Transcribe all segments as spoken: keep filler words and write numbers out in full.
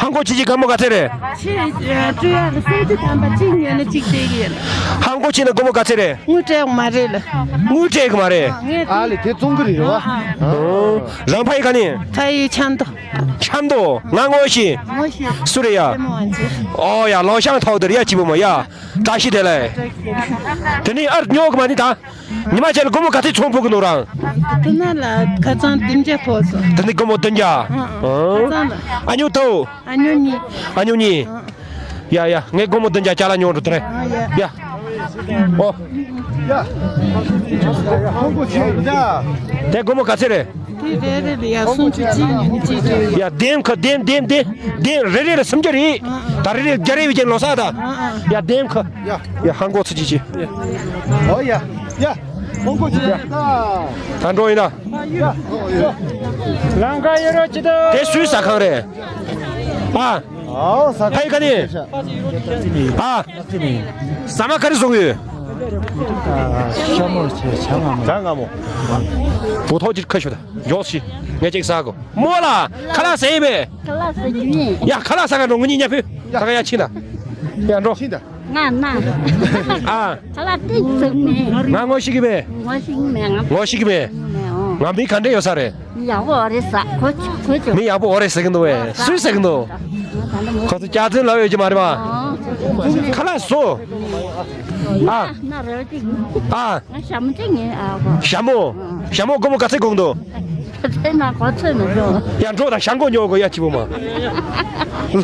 ཧང་གོ་ཆི་ཆི་སྒོར་མོ་ག་ཚད་རེད། ཆེ་སྤྲོ་ཡག་ལ་སེམས་ཅི་དམ་པ་གཅིག་ཉོས་ན་གཅིག་སྤྲད་ཀྱི་ཡོད། ཧང་གོ་ཆི་ན་སྒོར་མོ་ག་ཚད་རེད། དངུལ་སྤྲད་མ་རེད་ལ། དངུལ་སྤྲད་གི་མ་རེད། ངས་ཨ་ལེ་དེ་བཙོང་གི་རེད་རེད་བ། རང་ཕ་ཡི་ག་ནས། ཕ་ཡི་ཆབ་མདོ། ཆབ་མདོ་ང་ངོ་ཤེས། ངོ་ཤེས། སུ་རེད་ཡ། ཨོ་ཡ་ལོ་ཤང་ཐོག་དེར་ཡ་ཅི་བུ་མ་ཡ། བཀྲ་ཤིས་བདེ་ལེགས། དེ་ནས་ཨར་ཉོ་གི་མ་ནི་ད། ཉི་མ་ཆེ་ལ་སྒོར་མོ་ག་ཚད་ཚོང་ཕོག་གི་འདུག་རང་། དེ་ན་ལ་ཁ་ཚང་བདུན་བརྒྱ་ཕོག་སོང་། དེ་ནི་སྒོར་མོ་བདུན་བརྒྱ། ཁ་ཚང་ལ། ཨ་ཉོ་ཐོ། ཨ་ཉོ་གཉིས། ཨ་ཉོ་གཉིས། ཡ་ཡ་ངས་སྒོར་མོ་བདུན་བརྒྱ་ཅ་ལག་ཉོ་འགྲོ་དེ་རེད། ཡ། ཨོ། ཡ། ཧོང་ཀོང་ཆེ་ཡ། དེ་སྒོར་མོ་ག་ཚད་རེད། དེ་རེ་རེ་ལ་ཡ་སུམ་ཅུ་གཅིག་ཉོ་ནི་གཅིག་ཅུ། ཡ་དེམ་ཁ་དེམ་དེམ་དེ་དེ་རེ་རེ་ལ་སུམ་ཅུ་རེད། ད་རེ་རེ་བརྒྱ་རེ་བའི་ཅན་ལོ་ས་ད། ཡ་དེམ་ཁ། ཡ་ཧང་གོ་ཚུ་ཅི་ཅི། ཨོ་ཡ། ཡ། ཧོང་ཀོང་ཆེ་ཡ། ད་འགྲོ་ཡིན་ད། ཡ། ལང་ཀ་ཡོད་རོ་ཅི་ད། དེ་སུའི་ཟ་ཁང་རེད། ཨ། ཨའོ་ས་ཕའི་ཁ་ནི། ཨ། ཟ་མ་ག་རེ་བཟོ་གི་ཡོད། ཤ་མོ་ཆེ་བྱ་ང་མོ། བྱ་ང་མོ། བུ་ཐོག་ཅིག་ཁ་ཤོད་ད། མགྱོགས་ཤིག་ངས་ཅིག་ཟ་གོ་མོ་ལ་ཁ་ལག་ཟ་ཡི་བས། ཁ་ལག་ཟ་རྒྱུ་ཡིན། ཡ་ཁ་ལག་ཟ་ག་འགྲོ་ངུ་གཉིས་ཉ་ཕུ། ད་ག་ཡ་ཕྱིན་ད། ཡ་འགྲོ། ཕྱིན་ད། ང་ན། ཨ། ཁ་ལག་ཏིག་ཙམ་མེད། ང་ངོ་ཤེས་གི་མེད། ངོ་ཤེས་མེད་ང་། ངོ་ཤེས་གི་མེད། ང་མི་ག་འདྲ་ཡོད་ས་རེད། མི་ཡག་པོ་རེད་ཟ། གོ་ཆ་གོ་ཆ། མི་ཡག་པོ་རེད་ཟ་གི་འདུག་བས། སུས་ཟ་གི་འདུག་ཁོ་ཚོ་སྐྱག་རྫུན་ལབ་ཡོད་ཀྱི་མ་རེད་པ། ཁ་ལག་བཟོ། ཨ། ན་རེ་ཅིག་ཨ། ང་ཞྭ་མོ་ཅིག་ཉོས་ཨ་ཁོ། ཞྭ་མོ། ཞྭ་མོ་སྒོར་མོ་ག་ཚད་དགོས་འདུག་ཚད་ན་གོ་ཚོད་མི་འགྲོ། ཡ་འགྲོ་དང་ཞྭ་མགོ་ཉོ་དགོས་ཡ་ཅི་བོ་མ། ལ།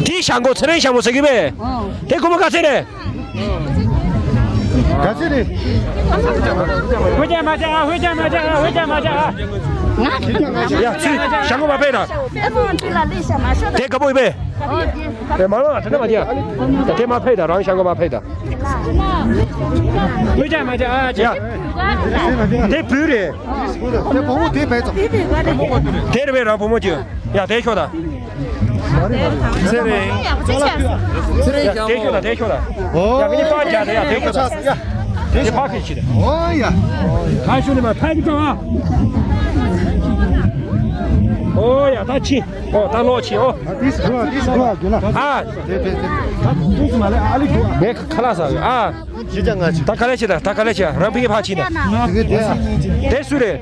དེའི་ཞྭ་མགོ་ཚེ་རིང་ཞྭ་མོ་ཟེར་གི་པས། དེ་སྒོར་མོ་ག་ཚད་རེད། ག་ཚད་རེད། ཧུ་ཅག་མ་ཅག་ཨ། ཧུ་ཅག་མ་ཅག་ཨ། ཧུ་ཅག་མ་ཅག་ཨ། ཡ་ཚུལ་ཞྭ་མགོ་མ་ཕེབས་དང་། དེ་དགའ་པོ་ཡིན་པས། དེ་མ་ལོ་དེ་འདྲ་མ་བྱེད། དེ་མ་ཕེབས་དང་རང་ཞྭ་མགོ་མ་ཕེབས་དང་། ཧུ་ཅག་མ་ཅག་ཨ། ཡ། དེ་བུ་རེད། དེ་བུ་མོ་དེ་བས་ཙམ། དེ་རེད་པས་རང་བུ་མོ་ཅིག་ཡ་དེ་ཤོག་ད། ཚེ་རིང་། ཚེ་རིང་ཡ་དེ་ཤོག་ད་དེ་ཤོག་ད། ཡ་ངས་པར་རྒྱག་དེ་ཡ་དེ་ཤོག་ད། དེ་ཕ་གི་ཕྱི་རེད། ཨོ་ཡ། ཁ་ཤུ་ནི་མ་ཕ་གི་ཏོ་ཨ། ཨོ་ཡ་ད་ཕྱི། ཨོ་ད་ལོག་ཕྱི་ཨོ། ཨ། ངས་ཁ་ལག་ཟ་གི་ཨ། ད་ག་ལེ་བྱེད་ད་ད་ག་ལེ་བྱེད་རང་ཕ་གི་ཕ་ཕྱི་ན། དེ་སུ་རེད།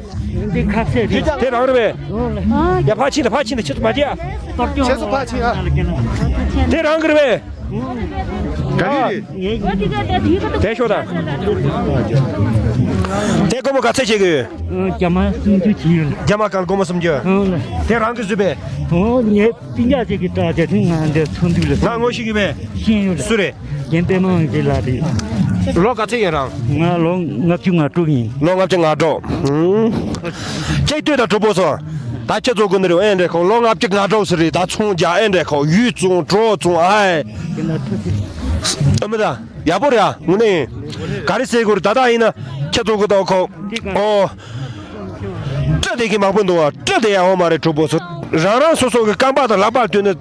འདི་ཁ་ཟས་རེད། དེ་རང་རེད་པས། ཡ་ཕར་ཕྱིན་ད་ཕར་ཕྱིན་ད་ཁྱེད་ཚོ་མ་བརྗེད་ཨ། ཁྱེད་ཚོ་ཕར་ཕྱིན་ཨ། དེ་རང་གི་རེད་པས། ག་རེ་རེད། དེ་ཤོག་ད། དེ་སྒོར་མོ་ག་ཚད་བྱེད་གི་ཡོད། རྒྱ་མ་སུམ་ཅུ་བྱེད་ཡོད། རྒྱ་མ་གང་སྒོར་མོ་སུམ་ཅུ། དེ་རང་གི་བཟོས་པས། ཨོ་ངས་སྤུན་ཀྱག་ཅིག་གིས་སྤྲད་དེ་ང་འདིར་ཚོང་འདུས་ལ། ང་ངོ་ཤེས་ཀྱི་མེད། ཤེས་ཡོད། སུ་རེད། རྒན་པད་མ་གི་ལགས་རེད། ལོ་ག་ཚོད་ཡིན་རང་། ང་ལོ་ལྔ་བཅུ་ང་དྲུག་ཡིན། ལོ་ལྔ་བཅུ་ང་དྲུག་ཧུམ། ཅིག་ལྟོས་དང་གྲོགས་པོ་ཚོ། ད་ཁྱེད་ཚོ་ཀུན་ནས་རེད་ཨེ་འདྲ་ཁོ་ལོ་ལྔ་བཅུ་ང་དྲུག་ཟེར་རེད། ད་ཚོང་རྒྱག་ཨེ་འདྲ་ཁོ་ཡུལ་བཙོང་གྲོགས་བཙོང་ཨ་ཨེ། ཨ་མི་ད་ཡག་པོ་རེད་ཨ་ངུ་ནས། ག་རེ་ཟེར་དགོས་རེད་ད་ད་ཡིན་ན་ཁྱེད་ཚོ་ཀུན་ད་ཁོ་ཨོ། སྤྲད་བསྡད་མཁན་མང་པོ་འདུག་ཨ། སྤྲད་བསྡད་ཡག་ཡོད་མ་རེད་གྲོགས་པོ་ཚོ། རང་རང་སོ་སོ་གི་རྐང་པ་དང་ལག་པ་བསྟུན་ནས་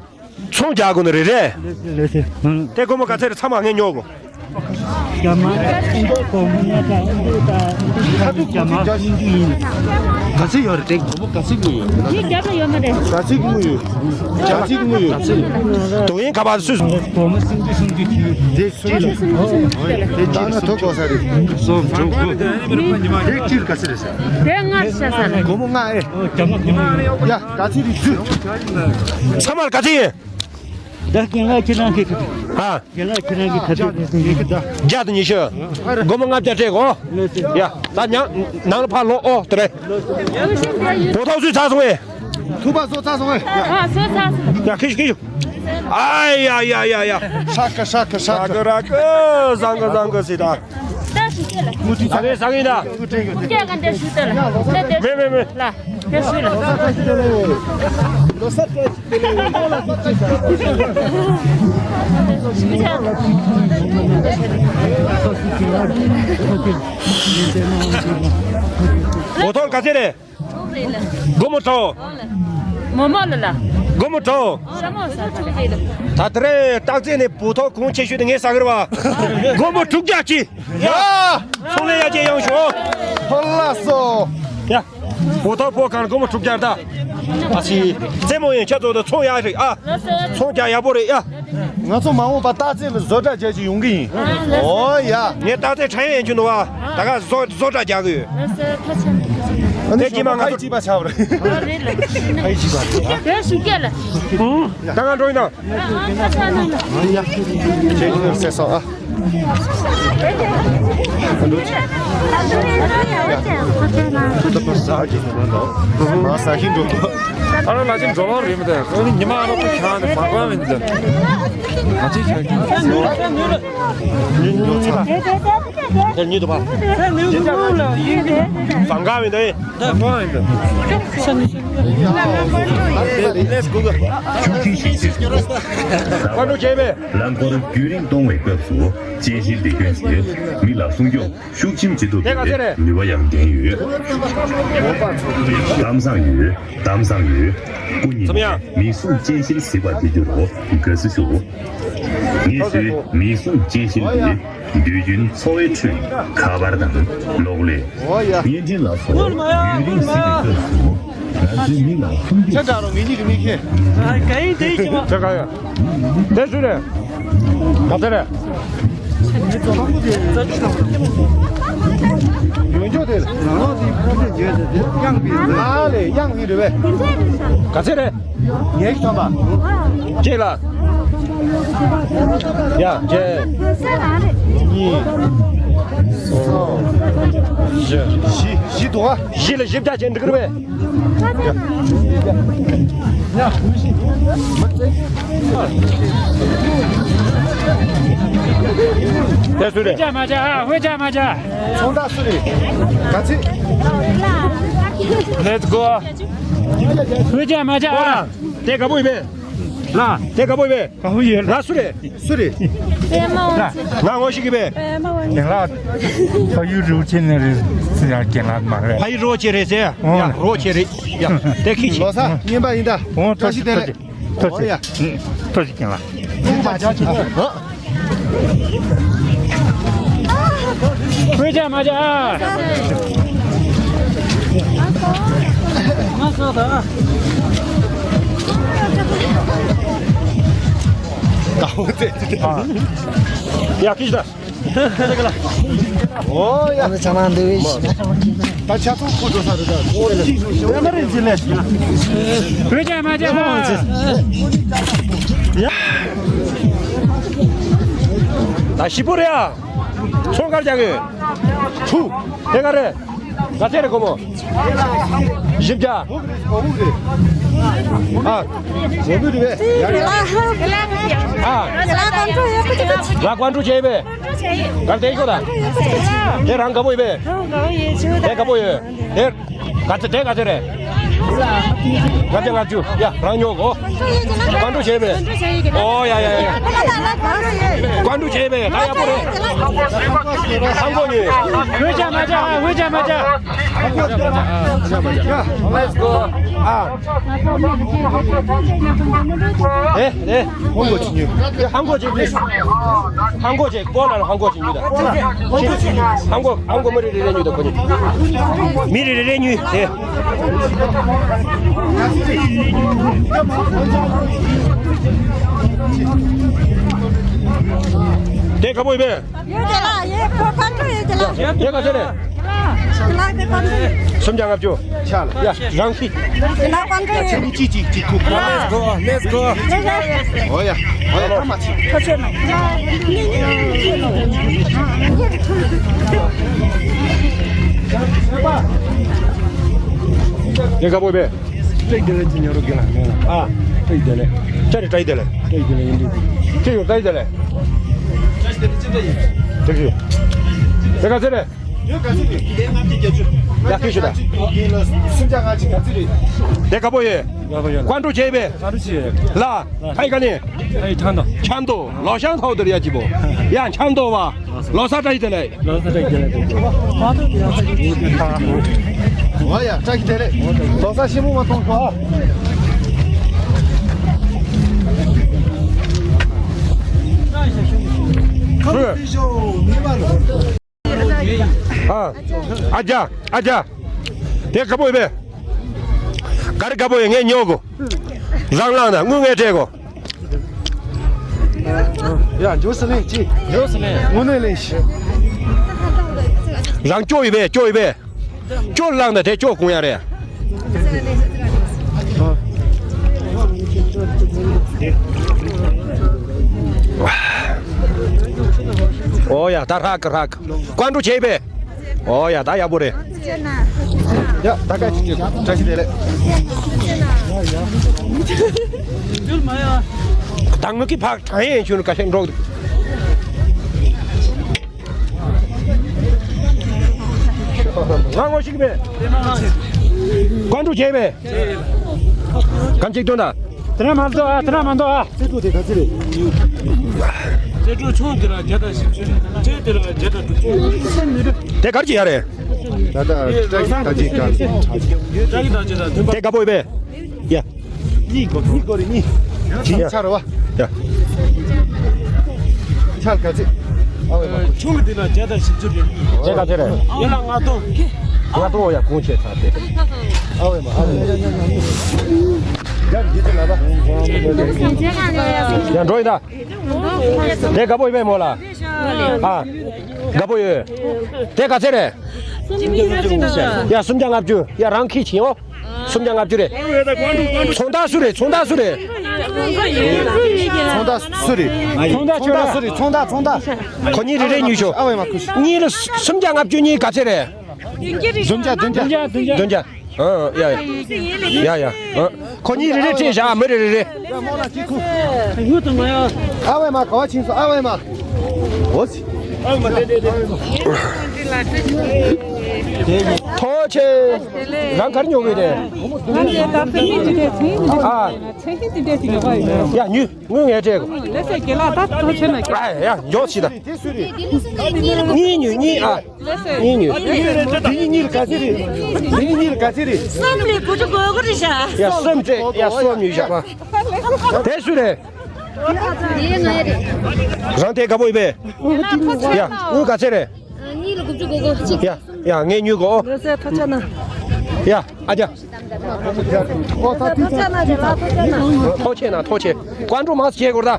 ཚོང་རྒྱག་དགོས་ནི་རེད་རེད། ལེ་ལེ་ལེ་ལེ། དེ་སྒོར་མོ་ག་ཚད་རེད་ཚང་མ་ངས་ཉོ་དགོས། རྒྱ་མ་སྒོར་མོ་ལྔ་དང་ཨིན་སྒོར་དང་རྒྱ་མ་སུམ་ཅུ་ཡིན། ག་ཚད་ཡོད་རེད་དེ་སྒོར་མོ་ག་ཚད་དངུལ་ཡོད། ངའི་རྒྱབ་ལ་ཡོད་མ་རེད། ག་ཚད་དངུལ་ཡོད། ག་ཚད་དངུལ་ཡོད། ག་ཚད་ཡོད། དུ་ཡིན་ཁ་པར་སུས། སྒོར་མོ་སུམ་ཅུ་སུམ་ཅུ་གྱིས། དེ་སུས་ལ། དེ་ཅི་ན་ཐོ་གོ་ས་རེད། སོ་འགྲོ་དགོས། དེ་ཅིར་ག་ཚད་རེད་ས། དེ་ལྔ་ཤ་ས་རེད། སྒོར་མོ་ལྔ་ཨེ། ཡ་ག་ཚད་རེད་ཚུ། ཚང་མར་ག་ཚད་ཡིན། ད་རྒན་ལགས་ཁྱེད་རང་གི་ཁ། ཧ། རྒན་ལགས་ཁྱེད་རང་གི་ཁ་ཚད་དེ་ཚོ་ཡིན་གི་ད། བརྒྱ་དང་ཉི་ཤུ། སྒོར་མོ་ལྔ་བརྒྱ་སྤྲད་གོ། ལགས་སོ། ཡ་ད་ཉང་ནང་ལ་ཕར་ལོག་ཨོ་དེ་རེད། བོ་ཐོག་སུས་ཚར་སོང་ངས། ཐུག་པ་བཟོ་ཚར་སོང་ངས། ཨ་བཟོ་ཚར་སོང་། ཡ་ཁི་ཤུ་ཁི་ཤུ། ཨ་ཡ་ཡ་ཡ་ཡ། ཧྲ་ཀ་ཧྲ་ཀ་ཧྲ་ཀ། ར་ཀ་ར་ཀ་བཟང་གི་བཟང་གི་ཟེར་ད། ད་ཞུ་གི་ལ། ཟ་གི་ཟ་གི་ད། སྐྱེ་ག་འདྲ་ཞུ་ད་ལ། ད་དེ། མེ་མེ་མེ། ལ། དེ་ཞུ་ལ། འོ་ཐོར་ག་ཚད་རེད། སྒོར་མོ་དྲུག་མོ་མོ་ལ་ལ། སྒོར་མོ་དྲུག་ས་མོ་ས་ད་དེ་རེད་སྟག་རྩེ་ནས་བུ་ཐོག་གོང་ཆེ་ཤོས་དེ་ངས་ཟ་གི་རེད་བ། སྒོར་མོ་དྲུག་བརྒྱ་གཅིག་ཡ། ཚོང་ལས་ཡར་རྒྱས་ཡོང་ཤོག་ཧོ་ལ་སོ། ཡ། བོ་ཐ་ཕོ་གང་སྒོར་མོ་དྲུག་བརྒྱ་ད། ཨ་ཙི། རྩེད་མོ་ཡན་ཆད་ཚོ་ད་ཚོང་ཡག་རེད་ཨ། ཚོང་རྒྱག་ཡག་པོ་རེད་ཨ། ང་ཚོ་མ་འོངས་པ་སྟག་རྩེ་ལ་བཟོ་གྲྭ་རྒྱག་ཅིག་ཡོང་གི་ཡིན། ཨོ་ཡ། ངས་སྟག་རྩེ་ཁྲ་ཡན་ཡན་གྱི་འདུག་བ། ད་ག་བཟོ་བཟོ་གྲྭ་རྒྱག་གི་ཡོད། དེ་ཀྱི་མ་ང་ཚོ་ཁ་ཡི་ཅིག་པ་ཆགས་པ་རེད། ཁ་ཡི་ཅིག་པ་རེད། དེ་ཞིག་སྐད་ལ། ད་ག་འགྲོ་ཡིན་ན། ཁྱེད་ཀྱི་སེ་སོ་ཨ། ཨ་རོ་ལ་ཅིག་འགྲོ་ལོང་རེད་མི་འདུག་ཨ་ནི་ཉི་མ་ཨ་རོ་ཁུ་ཁྱང་ནས་བག་བག་མི་འདུག་ང་ཅིག་ཁྱང་ཁྱང་། ཉོ་ཉོ་ཉོ་ཉོ་ཉོ། དེར་ཉོས་འདུག་པ། ཟངས་དཀར་མི་འདུག་ཨེ། ཟངས་དཀར་མི་འདུག་ཀོ་འགྲོ་བྱས་པས། རླངས་འཁོར་རྒྱུན་རིང་གཏོང་བའི་སྐབས་སུ་སྤྱན་ཤེལ་འདི་གྱོན་ཚེ་མི་ལ་སྲུང་སྐྱོབ་ཤུགས་ཆེན་བྱེད་ཐུབ་པའི་ནུས་པ་ཡང་ལྡན་ཡོད། གཏམ་བཟང་ཡོད། གཏམ་བཟང་ཡོད། སྐུ་ཉིད་མིག་ཟུང་སྤྱན་ཤེལ་གཟིགས་པར་བྱེད་རྒྱུར་དགའ་བསུ་ཞུ། ངེད་ཚོའི་མིག་ཟུང་སྤྱན་ཤེལ་འདི་དུས་རྒྱུན་འཚོ་བའི་ཁྲོད་ཁ་པར་དང་གློག་ཀླད། བརྙན་འཕྲིན་ལ་སོགས་ཡུན་རིང་གཟིགས་པའི་སྐབས་སུ་ང་ཚོའི་མིག་ལ་སྲུང་སྐྱོབ། ཁྱེད་འདྲ་རོ་ངེད་གཉིས་ཀྱི་མིག་ཁྱེད། ག་ཡིན་དེ་ཡིན་གྱི་མ། ཁྱེད་ག་ཡོད། དེ་སུ་རེད། ག་ཚོད་རེད། ཡོན་ཆོག་དེ། ནང་ལོགས་དེ་ཁ་ཚད་བརྗོད་དེ་དེ་དབྱངས་པའི། ཨ་ལེ་དབྱངས་ནི་རེད་པས། ག་ཚོད་རེད། ངས་ཐོན་པ། ཅེ་ལ། ཡ་ཅེ། གཉིས། གསུམ། བཞི། བཞི་བཞི་འདུག་ཨ། བཞི་ལ་བཞི་བརྒྱ་ཅན་འགྲིག་གི་རེད་པས། དེ་སུ་རེད། ཧུ་ཅག་མ་ཅག་ཧུ་ཅག་མ་ཅག་ཚོང་བདག་སུ་རེད། ག་ཚད། Let's go. ཧུ་ཅག་མ་ཅག་ཨོ་ལ། དེ་དགའ་པོ་ཡིན་པས། ལ། དེ་དགའ་པོ་ཡིན་པས། དགའ་པོ་ཡོད་ལ། ལ་སུ་རེད། སུ་རེད། པད་མ་དབང་ཆེན། ང་ངོ་ཤེས་ཀྱི་པས། པད་མ་དབང་ཆེན། རྒན་ལགས། ཕ་ཡུལ་རི་བོ་ཆེ་ནས་རེད་ཟེར་ཡ། རྒན་ལགས་མ་རེད། ཕ་ཡུལ་རི་བོ་ཆེ་རེད་ཟེར་ཡ། ཨོ་ཡ་རི་བོ་ཆེ་རེད་ཡ། དེ་ཁྱི་ཆེ། ལོ་གསར་རྔན་པ་ཡིན་ད། ཨོ་ཐུགས་རྗེ་ཆེ། ཐུགས་རྗེ་ཆེ། ཐུགས་རྗེ་ཆེ། ཐུགས་རྗེ་ཆེ་རྒན་ལགས། ཨོ་ཡ། ཧུད་ཅག་མ་ཅག་ཨ། ཡ་ཁྱི་ད། ཨོ་ཡ། ད་ཆ་ཚང་ཁུ་འགྲོ་ས་རེད་ད། ཧུད་ཅག་མ་ཅག་ཨ། ད་ཞིབ་པོ་རེད་ཨ། ཚོང་ཁར་རྒྱག་གི། ཐུ། དེ་ག་རེད། ག་ཚད་རེད་སྒོར་མོ། བཞི་བརྒྱ། ཨ། ལ་ཀོན་ཀྲུ་བྱས་པས། ག་དེ་ཤོད་ད། དེ་རང་དགའ་པོ་ཡོད་པས། དེ་དགའ་པོ་ཡོད། དེ། ག་ཚད་དེ་ག་ཚད་རེད། ལྔ་བརྒྱ་ལྔ་བཅུ། ཡ་རང་ཉོ་གོ། ཀོན་ཀྲུ་བྱས་པས། ཨོ་ཡ་ཡ་ཡ། ཀོན་ཀྲུ་བྱས་པས་ད་ཡག་པོ་རེད། ཧང་གོ་ཉོས། ཧུད་ཅག་མ་ཅག་ཧུད་ཅག་མ་ཅག Let's go. ཨ། ཨེ་ཨེ། ཧང་གོ་ཅིག་ཉོས། ཧང་གོ་ཅིག་ཉོས། ཧང་གོ་ཅིག་ཀོ་ལ་ཧང་གོ་ཅིག་ཉོས་ད། ཧང་གོ་ཧང་གོ་མི་རེ་རེ་རེ་ཉོས་ད་ཁོ་གཉིས། མི་རེ་རེ་རེ་ཉོས་དེ། དེ་དགའ་པོ་ཡིན་པས། ཡོད་དེ་ལ་ཡེ་ཁོ་ཀོན་ཀྲུ་ཡོད་དེ་ལ། དེ་ག་ཚད་རེད། ལ་དེ་ཀོན་ཀྲུ། སུམ་བརྒྱ་ལྔ་བཅུ། ཡ་རང་ཤི། དེ་ལ་ཀོན་ཀྲུ་ཡོད། ཅི་ཅི་ཅི་ཅི། Let's go, let's go. ཨོ་ཡ། ཨོ་ཡ་ད་མ་ཅི། ཁོ་ཆོད་མ། དེ་དགའ་པོ་ཡིན་པས། བཀྲ་ཤིས་བདེ་ལེགས་ཅི་ཉོ་རོགས་དགེ་ལགས་མེད་ལ། ཨ། བཀྲ་ཤིས་བདེ་ལེགས། བཀྲ་ཤིས་བཀྲ་ཤིས་བདེ་ལེགས། བཀྲ་ཤིས་བདེ་ལེགས་ཡིན་འདུག་ཁྱེད་ཡོང་བཀྲ་ཤིས་བདེ་ལེགས། བཀྲ་ཤིས་བདེ་ལེགས། དེ་ག་ཚོད་རེད། ཡ་ཁྱེད་ཤོད་ད། དེ་དགའ་པོ་ཡོད། ཀོན་ཀྲུ་བྱས་པས། ལ། ཁ་ཡི་ག་ནས། ཁ་ཡི་ཆང་དོ། ཆང་དོ། ལོ་ཤང་ཐོག་དེར་ཡ་གཅིག་པོ། ཡ་ཆང་དོ་བ། ལོ་གསར་བཀྲ་ཤིས་བདེ་ལེགས། ལོ་གསར་བཀྲ་ཤིས་བདེ་ལེགས། ཨོ་ཡ་བཀྲ་ཤིས་བདེ་ལེགས། ལོ་གསར་ཤིང་མོ་མ་གཏོང་ཤོག་ཨ། ཨ། ཨ་ཅག་ཨ་ཅག་དེ་དགའ་པོ་ཡོད་པས། ག་རེ་དགའ་པོ་ཡོད། ངས་ཉོ་དགོས། རང་བླངས་ན་དངུལ་ངས་སྤྲད་དགོས། ཡ། འཇོག་སི་ལེན་ཅི། འཇོག་སི་ལེན། དངུལ་ནས་ལེན་ཤི། རང་སྐྱོ་ཡོད་པས། སྐྱོ་ཡོད་པས། སྐྱོ་བླངས་ན་དེ་སྐྱོ་གུང་ཡ་རེད། ཨོ་ཡ། ད་རག་གི་རག་གི། བཀའ་འདྲི་བྱས་པས། ཨོ་ཡ། ད་ཡག་པོ་རེད། ཡ། ད་ག་ཅི་བྱེད། བཀྲ་ཤིས་བདེ་ལེགས། ད་ངུ་གི་ཕག་དྲང་ཡན་ཆུ་ནུ་ཀ་ཤན་འགྲོགས། ང་ངོ་ཤེས་མེད། བཀའ་འདྲི་བྱས་པས། གམ་གཅིག་སྟོན་དང་། དེ་ན་མ་འདུག་ཨ། དེ་ན་མ་འདུག་ཨ། རྩེ་དྲུག་དེ་ག་ཚོད་རེད། རྩེ་དྲུག་ཆུང་དེ་ལ་བརྒྱ་དང་བཞི་བཅུ། རྩེ་དེ་ལ་བརྒྱ་དང་དྲུག་ཅུ། དེ་གར་གྱི་ཡ་རེད། ད་ལྟ་བཀྲ་ཤིས་ད་ཅི་ག་བཀྲ་ཤིས་ད་ཅི་ད་མཐུན་པ། དེ་དགའ་པོ་ཡོད་པས། ཡ། གཉིས་དགོས། གཉིས་དགོས་རེད། གཉིས། གཉིས་ཆར་བ། ཡ། ཆར་ག་ཚོད། ཨ་བས་མ། ཆུང་གི་དེ་ལ་བརྒྱ་དང་བཞི་བཅུ་རེད། དེ་ག་ཚོད་རེད། ཡ་ལ་ལྔ་སྟོང་། ལྔ་སྟོང་། ཡ། གོང་ཆེ་ཚར་ཏེ། ཨ་བས་མ། ཨ་བས་མ། ཡ་ཡ་ཡ་ཡ། ཡ་འདི་ཚོ་ལ་བ། ཡ་འགྲོ་ཡིན་ད། དེ་དགའ་པོ་ཡོད་པས་མོ་ལ། ཨ། དགའ་པོ་ཡོད། དེ་ག་ཚོད་རེད། ཡ། སུམ་བརྒྱ་ལྔ་བཅུ། ཡ། རང་ཁྱི་ཆེ་འོ། སུམ་བརྒྱ་ལྔ་བཅུ་རེད། ཚོང་བདག་སུ་རེད། ཚོང་བདག་སུ་རེད། ཚོང་བདག་སུ་རེད། ཚོང་བདག་སུ་རེད། ཚོང་བདག་ཚོང་བདག་སུ་རེད། ཚོང་བདག་ཚོང་བདག་ཁོ་གཉིས་རེ་རེ་ཉོས་ཤོག་ཨ་བས་མ་ཁུ། གཉིས་ལ་སུམ་བརྒྱ་ལྔ་བཅུ། གཉིས་ག་ཚོད་རེད། བདུན་བརྒྱ། བདུན་བརྒྱ། བདུན་བརྒྱ། ཨ། ཡ་ཡ། ཡ་ཡ། ཨ། ཁོ་གཉིས་རེ་རེ་སྤྲད་བཞག་མི་རེ་རེ་རེ། ཨ་བས་མ་ག་བ་ཕྱིན་སོང་། ཨ་བས་མ། འོ་ཙི། ཐོག་ཆེ། རང་གར་ཉོ་གི་རེད། ཨ། ཡ། ཉོས། དངུལ་ངས་སྤྲད་དགོས། ཨ། ཡ། འཇོག་ཕྱིན་ད། གཉིས་ཉོས། གཉིས། ཨ། གཉིས་ཉོས། དེ་གཉིས་གཉིས་ལ་ག་ཚོད་རེད། དེ་གཉིས་གཉིས་ལ་ག་ཚོད་རེད། གསུམ་ལས་དགུ་བཅུ་གོ་དགུ་རེད་ཤག་ཡ། གསུམ་སྤྲད། ཡ། གསུམ་ཉོས་བཞག་པ། དེ་སུ་རེད། དེ་ང་རེད། རང་དེ་དགའ་པོ་ཡིན་པས། ཡ། དངུལ་ག་ཚོད་རེད། གཉིས་ལ་དགུ་བཅུ་གོ་དགུ་གཅིག་ཡ། ཡ། ངས་ཉོས་གོ། ལགས་སོ། ཐུགས་རྗེ་གནང་། ཡ། ཨ་ཅག་ཐུགས་རྗེ་གནང་། ཐུགས་རྗེ་གནང་། ཐུགས་རྗེ་གནང་། བཀའ་འདྲི་མང་ཙམ་བྱེད་དགོས་ད།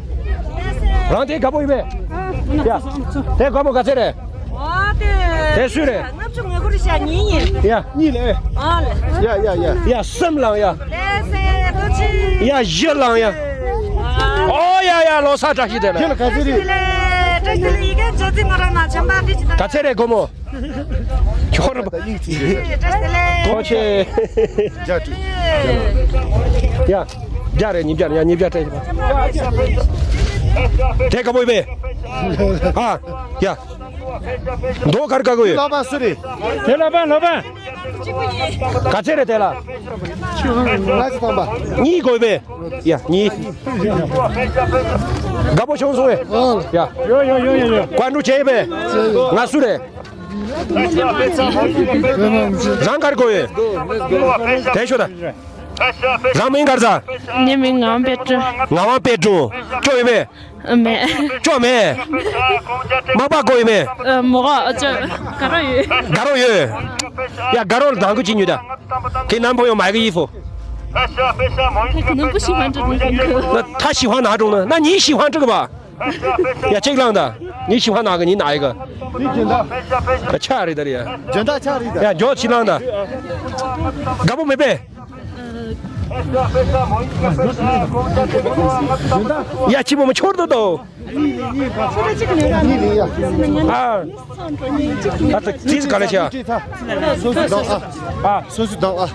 རང་དེ་དགའ་པོ་ཡིན་པས། ཡ། དེ་དགོས་པོ་ག་ཚོད་རེད། ཨ། དེ། དེ་སུ་རེད། ལྔ་བཅུ་ང་དགུ་རེད་ཤག་གཉིས་ཡིན། ཡ། གཉིས་ལས། ཨ་ལས། ཡ་ཡ་ཡ། ཡ། གསུམ་བླངས་ཡ། ལགས་སོ། ཐུགས་རྗེ་ཆེ། ཡ། བཞི་བླངས་ཡ། ཨ། ཨོ་ཡ་ཡ། ལོ་གསར་བཀྲ་ཤིས་བདེ་ལེགས། ཁྱེད་ལ་ག་ཚོད་རེད། བཀྲ་ཤིས་བདེ་ལེགས། ཡི་གེ་འཇོག་རྩིས་ང་རང་ནང་ཆམ་པ་འདི་ཅི་དང་། ག་ཚོད་རེད་སྒོར་མོ། ཁྱོད་རང་། བཀྲ་ཤིས་བདེ་ལེགས། ཐུགས་རྗེ་ཆེ། བརྒྱ་དྲུག་ཡ། བརྒྱ་རེད། ཉིས་བརྒྱ་རེད། ཡ། ཉིས་བརྒྱ་སྤྲད། དེ་དགའ་པོ་ཡིན་པས། ཨ། ཡ། མདོ་གར་དགའ་གི་ཡོད། ལོ་པ་སུ་རེད། དེ་ལོ་པ། ལོ་པ། ག་ཚོད་རེད་དེ་ལ། ལ་ཅི་ཐམ་པ། གཉིས་དགོས་པས། ཡ། གཉིས། དགའ་པོ་བྱུང་སོང་བས། ཡ། ཡོ་ཡོ་ཡོ་ཡོ་ཡོ། བཀའ་འདྲི་བྱས་པས། ང་སུ་རེད། རང་གར་དགོས་ཡོད། དེ་ཤོད་ད། རང་མིང་ག་རེ་ཟེར། ངའི་མིང་ངག་དབང་དཔལ་སྒྲོན། ངག་དབང་དཔལ་སྒྲོན། སྐྱོ་ཡོད་མེད། མེད། སྐྱོ་མེད། མག་པ་དགོས་ཡོད་མེད། མོ་ག་ཅོ་དགའ་རོགས་ཡོད། དགའ་རོགས་ཡོད། ཡ། དགའ་རོགས་ལ་དང་གུ་ཅི་ཉོས་ད། ཁྱེད་ནམ་ཕོ་ཡོང་མ་གི་ཡིན་ཕོ། ཁྱེད་ནམ་ཕོ་ཤི་ཧན་ཀྲི་ན། ད་ཤི་ཧན་ན་ཀྲུང་ན། ན་ཉི་ཤི་ཧན་ཀྲི་གི་བ། ཡ། ཅིག་ལང་ད། ཉི་ཤི་ཧན་ན་གི་ཉི་ན་ཡི་གི། ཆ་རེད་ད་རེད་ཡ། ཇོན་ད་ཆ་རེད་ད། ཡ། འཇོག་ཅི་ལང་ད། དགའ་པོ་མེད་པས། ཡ། ཅི་མོ་མོ་ཆོར་དོ་དོ། ཨ། ཨ་ད་ཅི་ག་ལ་ཆ། ཨ། སོ་སོ་དང་ཨ།